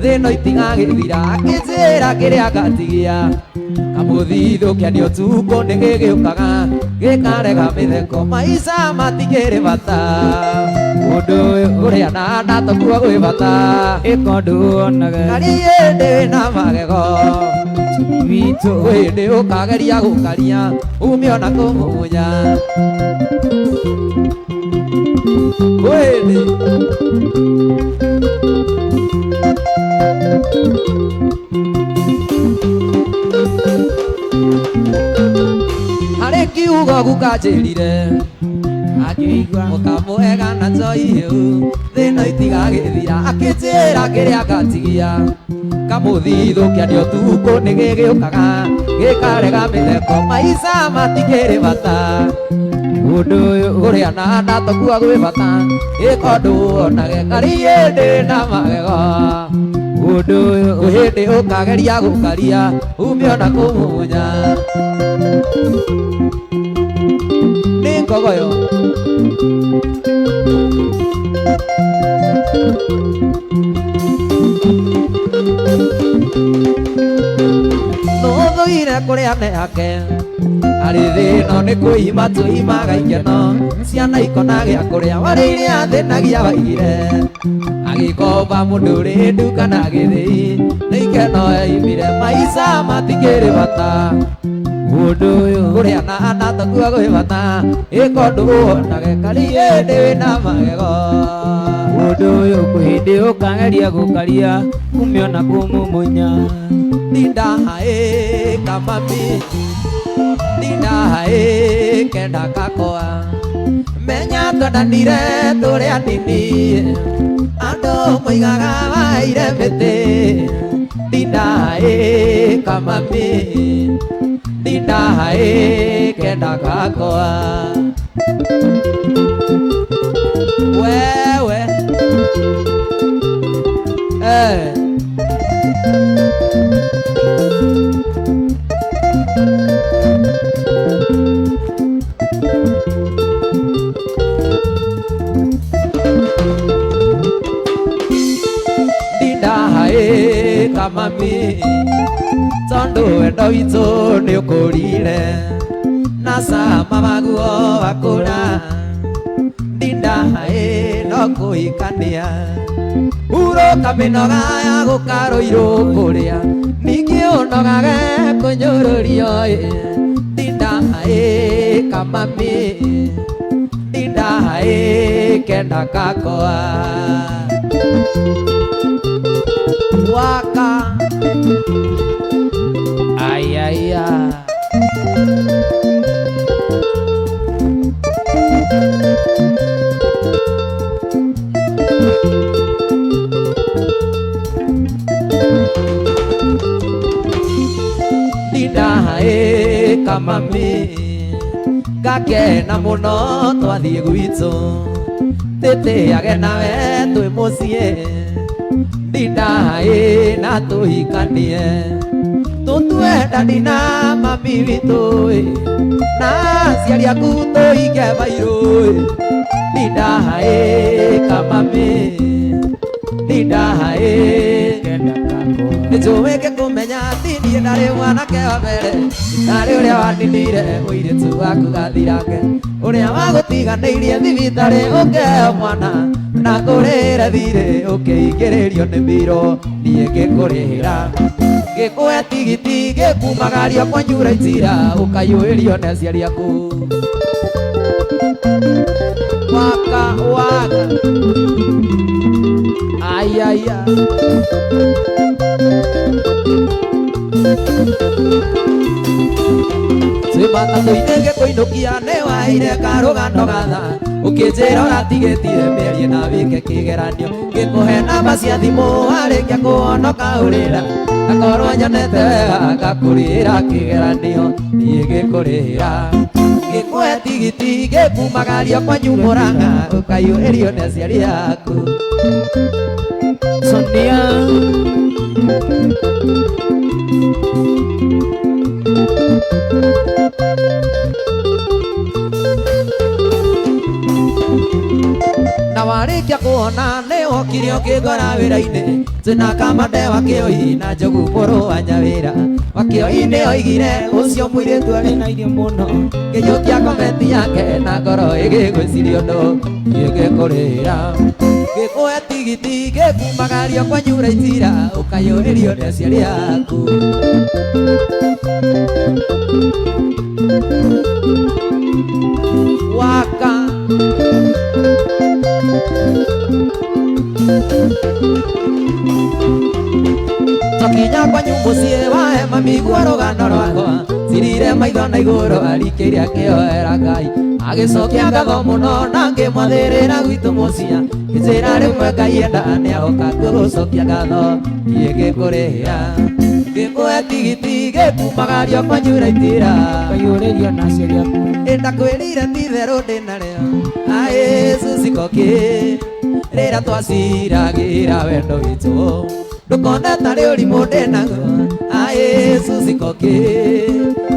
thĩno itigagĩthira akĩnjĩra kĩrĩa ngatigia kamũthithũkia nĩ ũtukũ nĩ gĩgĩũkaga gĩkarega mĩtheko maica matikĩrĩ bata Ũndũ ũyũ kũrĩa na nda tokuo gwĩ bata ĩka ũndũ wonage kariĩ ndĩ na magego witũ kwĩ hĩndĩ ũkageria gũkaria ume ona kũmumunya kwĩ hĩndĩ harĩ kiugo gukanjĩrire akĩigua mũkamwega na njoi hĩu thĩno itigagĩthira akĩnjĩra kĩrĩa ngatigia kamũthithũkia nĩ ũtukũ nĩ gĩgĩũkaga gĩkarega mĩtheko maica matikĩrĩ bata Ũndũ ũyũ kũrĩa na nda tokuo gwĩ bata ĩka ũndũ wonage kariĩ ndĩ na magego Ũndũ ũyũ kwĩ hĩndĩ ũkageria gũkaria ume ona kũmumunya nĩ ngogoyo nũthũire kũrĩa ne ake arĩ thĩno nĩ kwĩima twĩimaga ikeno ciana ikona gĩa kũrĩa warĩire athĩnagia waigire agĩkomba mũndũ ũrĩ nduka na gĩthĩi nĩ ikeno eimire maica matikĩrĩ bata Ũndũ ũyũ kũrĩa na nda tokuo gwĩ bata ĩka ũndũ wonage kariĩ ndĩ na magego Ũndũ ũyũ kwĩ hĩndĩ ũkageria gũkaria ume ona kũmumunya Ndinda hae kamami Ndinda hae kenda kakoa Menya twendanire tũrĩ anini Andũ moigaga waire mĩtĩ Ndinda hae kamami Ndinda hae kenda kakoa Wewe eh. Ndinda hae kamami tondu wendo witũ nĩ ũkũrire na cama waguo wakũra ndinda hae no kũhikania hurũka mĩnoga ya gũkarũirũ kũrĩa ningĩ ũnogage kũnyũrũrio ĩ ndinda hae kamami ndinda hae kenda kakoa waka ayaya ndinda hae kamami ngakena mũno twathiĩ gwitũ tĩtĩage nawe twĩ mũciĩ ndinda hae na tũhikanie tũtue ndandi na mami witũ ĩ na aciari aku tũige bairũ ĩ ndinda hae kamami ndinda hae kenda kakoa nĩnjũĩ ngĩkũmenya atĩ niĩ ndarĩ mwanake wa mbere ndarĩ ũrĩa waninire mũirĩtu waku gathirange ũrĩa wagũtiganĩirie thibitarĩ ũkĩheo mwana na kũrĩre thirĩ ũkĩingĩrĩrio nĩ miro niĩ ngĩkũrĩhĩra ngĩkũhe tigiti ngĩkumagaria kwanyu itira ũkaiyũĩrio nĩ aciari aku waka waka ayaya Twĩ matatũ-inĩ ngĩkũinũkia nĩwaheire karũgano gatha ũkĩnjĩra ũratigĩtie mĩario na wĩke kĩgeranio ngĩkũhe namba cia thimũ warĩkia kũhonoka ũrĩra akorwo nyonete wega ngakũrĩra kĩgeranio niĩ ngĩkũrĩra ngĩkũhe tigiti ngĩkumagaria kwanyu Mũrang'a ũkaiyũrĩrio nĩ aciari aku. Sonia Na warĩkia kuona nĩwokire ũkĩngora wĩra-inĩ twĩna kamande wa Kĩoi na Njogu mũrũ wa Nyawĩra wa Kĩoi nĩoigire ũcio mũirĩtu arĩ na irio mũno ngĩiyũkia komenti yake na ngoro ĩgĩgwĩciria ũndũ niĩ ngĩkũrĩra ngĩkũhe tigiti ngĩkumagario kwanyu Raitira ũkaiyũrĩrio nĩ aciari aku. Waka Twakinya kwanyu mũciĩ wahe mami guo rũgano rwakwa cirire maitho na igũrũ arikĩire akĩoera Ngai agĩcokia ngatho mũno na ngĩmwathĩrĩra gwitũ mũciĩ ngĩnjĩra rĩmwe Ngai enda nĩagoka kuo gũcokia ngatho niĩ ngĩkũrĩra ngĩkũhe tigiti ngĩkumagario kwanyu Raitira ũkaiyũrĩrio na aciari aku. Ndakwĩrire ti itherũ ndĩnarĩo aĩ Susi Koki rĩrĩa twaciragĩra wendo witũ ndũkone tarĩ ũrimũ ndĩnaguo aĩ Susi Koki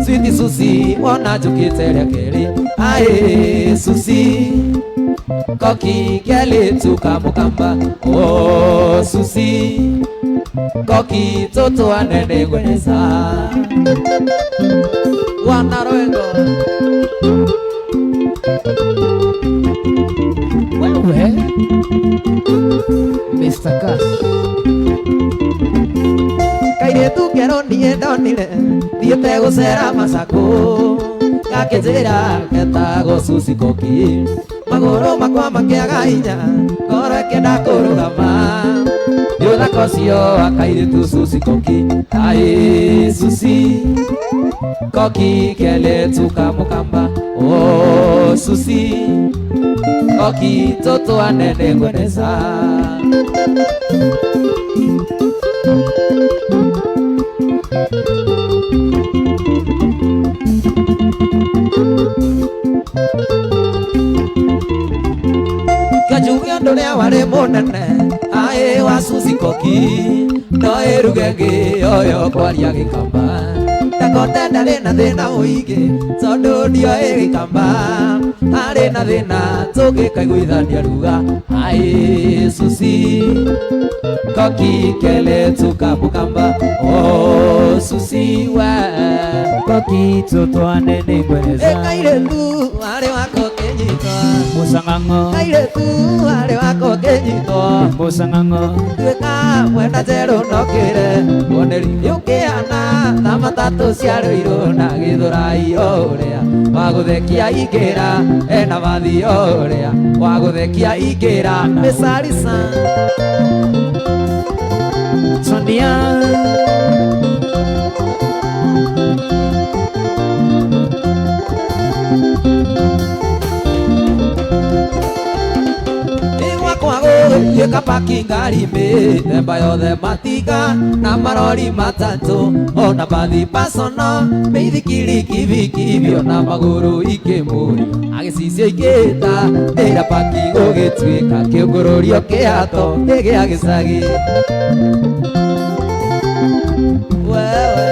switi Susi wona njũkĩte rĩa kerĩ aĩ Susi Koki kelĩtu kamũkamba o Susi Koki tũtũ anene ngwenesa wana rwego. Wewe Mr. Cash Kairĩtu kerũ niĩ ndonire thiĩte gũcera Macakũ gakĩnjĩra getagwo Susi Koki magũrũ makwa makĩaga hinya ngoro ĩkĩenda kũrũgama nĩ ũthaka ũcio wa kairĩtu Susi Koki aĩ Susi Koki kelĩtu kamũkamba o Susi Koki tũtũ anene ngwenesa. Kajuge ũndũ ũrĩa warĩ mũnene aĩ wa Susi Koki no ĩruge ngĩyoyo kwaria gĩkamba ndakote ndarĩ na thĩna mũingĩ tondũ ndioĩ gĩkamba harĩ na thĩna tũngĩkaiguithania ruga aĩ Susi Koki kelĩtu kamũkamba o Susi we Koki tũtũ anene ngwenesa ĩkairĩtu arĩ wako kĩnyitwo Mũcang'ang'o kairĩtu arĩ wako kĩnyitwo Mũcang'ang'o tuĩka mwena njerũ nokĩre woneri ũkĩhana ta matatũ cia Rũirũ na Gĩthũrai o ũrĩa wa gũthekia ingĩra ena mathi o ũrĩa wa gũthekia ingĩra mĩcarisa. Sonia Gwakwa gũgĩtuĩka paki ngari mĩthemba yothe matinga na marori matatũ ona bathi pasono mĩithikiri kibikibi ona magũrũ ikĩmũria agĩcicio ikĩta ndĩra paki gũgĩtuĩka kĩũngũrũrio kĩhato gĩa gĩcagi wewe.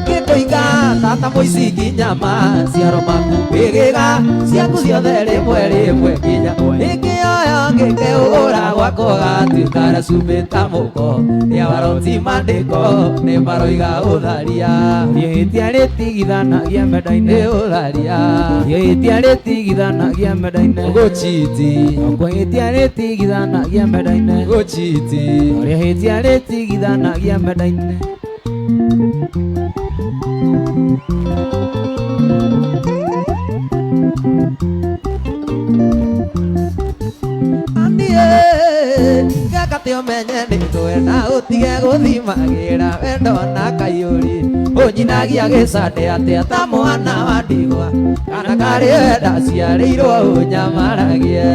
Gĩkũiga tata mũici nginya maciaro maku mbĩgĩga ciaku ciothe rĩmwe rĩmwe nginya ĩngĩoya ngĩkeũgũra gwakwa gatuĩka na cumbĩ ta mũko nĩ awaroti mandĩko nĩ maroiga ũtharia Ihĩtia rĩtigithanagia menda-inĩ nĩ ũtharia Ihĩtia rĩtigithanagia menda-inĩ gũchiti Kwĩhĩtia rĩtigithanagia menda-inĩ gũchiti Rĩhĩtia rĩtigithanagia menda-inĩ. Ũtige gũthimagĩra wendo na kaiyũri. Ũnyinagia gĩcande atĩa ta mwana wa ndigwa. Kana karĩ we ndaciarĩirwo ũnyamaragie.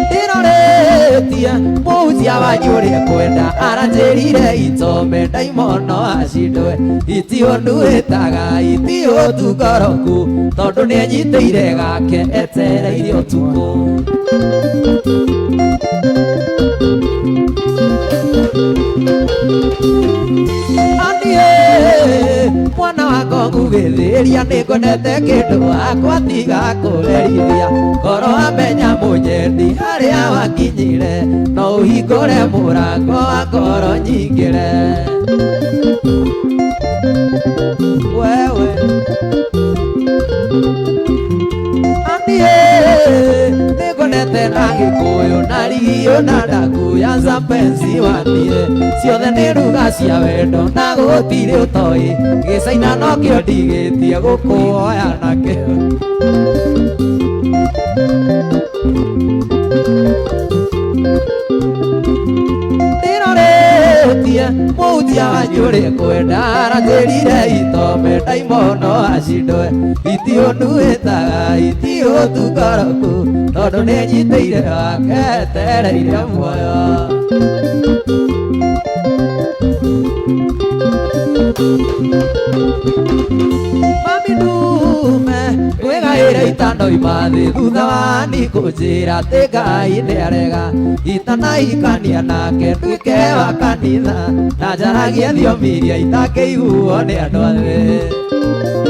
Ndĩroretie mũhunjia wanyu ũrĩa kwenda aranjĩrire itome ndaimono acindwe. Itiũnduĩtaga itiũtungoroku tondũ nĩanyitĩire gake etereire ũtukũ. Aniĩ mwana wakwa ngugĩthĩria nĩngwendete kĩndũ wakwa tiga kũrerithia. Ngoro amenya mũnyendi harĩa wakinyire no ũhingũre mũrango wa ngoro nyingĩre. Wewe Aniĩ nĩngwendete na Gĩkũyũ na Rigio na Ndaku ya Zampenzi waniĩ. Ciothe nĩ ruga cia wendo na gũtirĩ ũtoĩ. Gĩcaina nokĩo ndigĩtie gũkũoya nakĩo. Ndĩroretie mũhunjia wanyu ũrĩa kwenda aranjĩrire itome ndaimono acindwe. Itiũnduĩtaga itiũtungoroku tondũ nĩanyitĩire wake etereire muoyo. Mami ndume kwĩgaĩra itanoima thĩ thutha wa ni kũnjĩra atĩ Ngai nĩarega. Itanahikania nake nduĩke wa kanitha na njaragie thiomi iria itakĩiguo nĩ andũ a thĩ.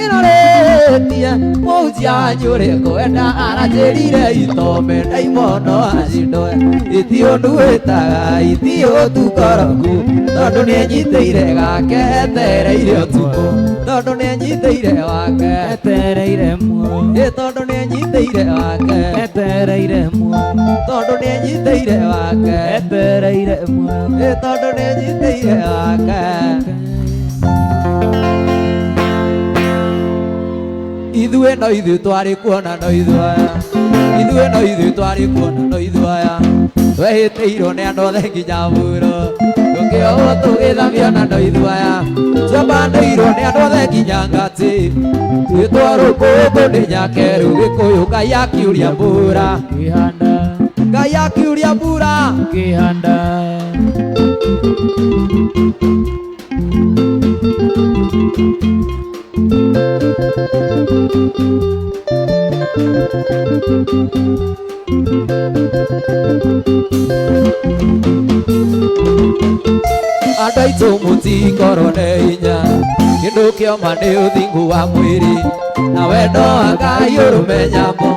Ndĩroretie mũhunjia wanyu ũrĩa kwenda aranjĩrire itome ndaimono acindwe. Itiũnduĩtaga itiũtungoroku tondũ nĩanyitĩire gake etereire ũtukũ. Tondũ nĩanyitĩire wake etereire muoyo. Ĩ tondũ nĩanyitĩire wake etereire muoyo. Tondũ nĩanyitĩire wake etereire muoyo. Ĩ tondũ nĩanyitĩire wake. Ithuĩ no ithuĩ twarĩ kuona no ithuĩ aya. Ithuĩ no ithuĩ twarĩ kuona no ithuĩ aya. Twehĩtĩirwo nĩ andũ othe nginya mũro. Tũkĩohwo tũgĩthamio na no ithuĩ aya. Twambanĩirwo nĩ andũ othe nginya ngatĩ. Twĩtwo rũkũngũ nĩ nyakerũ Gĩkũyũ Ngai akiuria mbura. Kĩhanda Ngai akiuria mbura. Kĩhanda. Andũ aitũ mũtikorwo nĩ hinya kĩndũ kĩoma nĩ ũthingu wa mwĩrĩ na wendo wa Ngai ũrũmenyamo.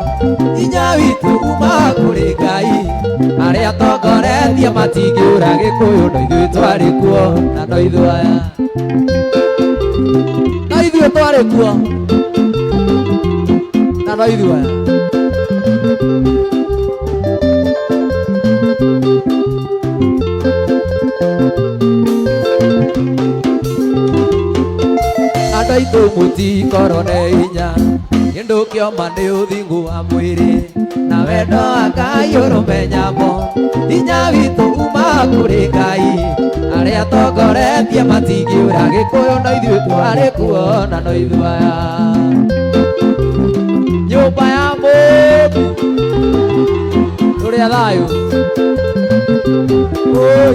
Hinya witũ umaga kũrĩ Ngai arĩa tongoretie matingĩũra Gĩkũyũ no ithuĩ twarĩ kuo na no ithuĩ aya. No ithuĩ twarĩ kuo na no ithuĩ aya. Andũ aitũ mũtikorwo nĩ hinya kĩndũ kĩoma nĩ ũthingu wa mwĩrĩ na wendo wa Ngai ũrũmenyamo. Hinya witũ umaga kũrĩ Ngai arĩa tongoretie matingĩũra Gĩkũyũ no ithuĩ twarĩ kuo na no ithuĩ aya. Nyũmba ya Mũmbi tũrĩ a thayũ. Oi.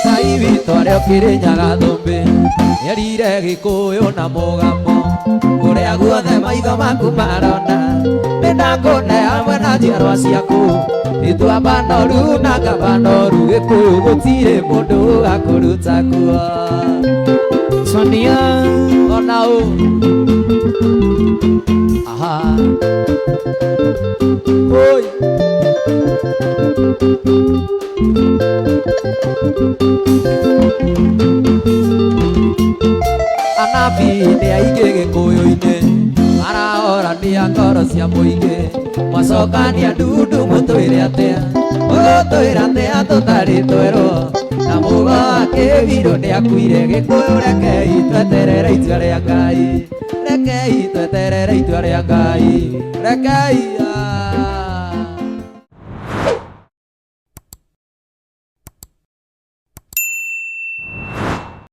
Ngai witũ arĩa ũkĩrĩnyaga thũmbĩ nĩerire Gĩkũyũ na mũgamo kũrĩa guothe maitho maku marona nĩndakũne hamwe na njiarwa ciaku. Ituamba noru na ngaba noru Gĩkũyũ gũtirĩ mũndũ ũgakũruta kuo. Sonia Ona ũ. Aha. Oi. Anabii nĩ aingĩ Gĩkũyũ-inĩ marahoranĩra Mwacambia ngoro cia mũingĩ, mwacokania ndundu mũtwĩre atĩa, mũgũtwĩra atĩa tũtarĩ twerwo, na mũgo wa kĩbirũ nĩakuire. Gĩkũyũ rekei tweterere itua rĩa Ngai, rekei tweterere itua rĩa Ngai, rekei ah.